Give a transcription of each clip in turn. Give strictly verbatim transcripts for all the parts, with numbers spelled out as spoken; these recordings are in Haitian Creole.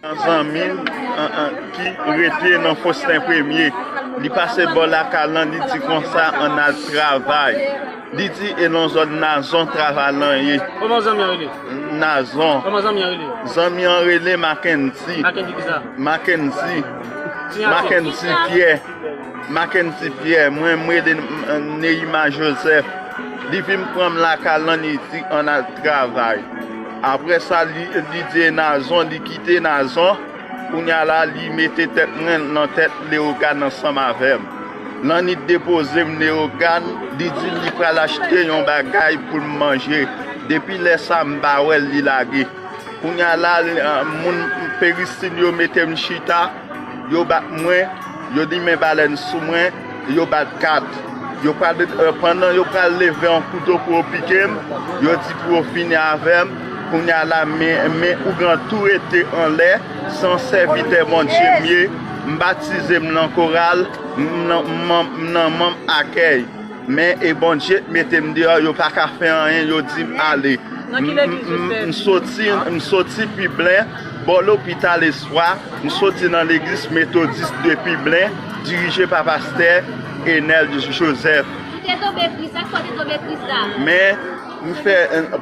Yon zanmi m, an, an, ki rete nan Fosten Premye, li pase bò lakay lan, li di konsa, ann al travay. Li di e nan zòn Nazon travay lan ye. Kòman zanmi an rele? Nazon. Kòman zanmi an rele? Zanmi an rele Mackendy. Mackendy kisa? Mackendy. Mackendy Pierre. Mackendy Pierre. Mwen, mwen rele Neima Joseph. Li vin pran m lakay lan, li di ann al travay. Apre sa, li, li di e Nazon, li kite Nazon. Kounye a la, li mete tèt mwen nan tèt Leyogàn ansanm avè m. Lannwit depoze m Leyogàn, li di li pral achte yon bagay pou m manje. Depi lè sa, m pa wè l, li lage. Kounye a la, moun Peristil yo mete m chita, yo bat mwen, yo limen balèn sou mwen, yo bat kat. Yo pral, pandan yo pral leve yon kouto pou yo pike m, yo di pou yo fini avè m. Kounye a la, men, men ougan tou rete anlè, se yon sèvitè Bondye m ye, m batize m nan koral, m nan, m nan, m nan manm akèy. Men e Bondye mete m deyò, yo pa ka fè anyen, yo di m ale. M soti, m soti Piblen, bò lopital Espwa, m soti nan legliz metodis de Piblen, dirije pa pastè Enèl Joseph. Ou te tonbe tris, sa k fè w te tonbe tris la? Men, m fè,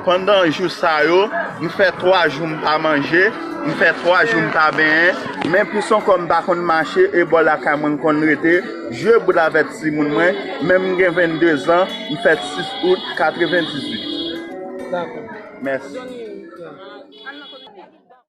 pandan jou sa yo, m fè twa jou m pa manje, m fè twa jou m pa benyen, men plis ankò m pa konn mache, e bò lakay mwen m konn rete, jwe boul avèk timoun mwen, men m gen venndezan, m fèt sis out katrevendizuit. Dakò. Mèsi.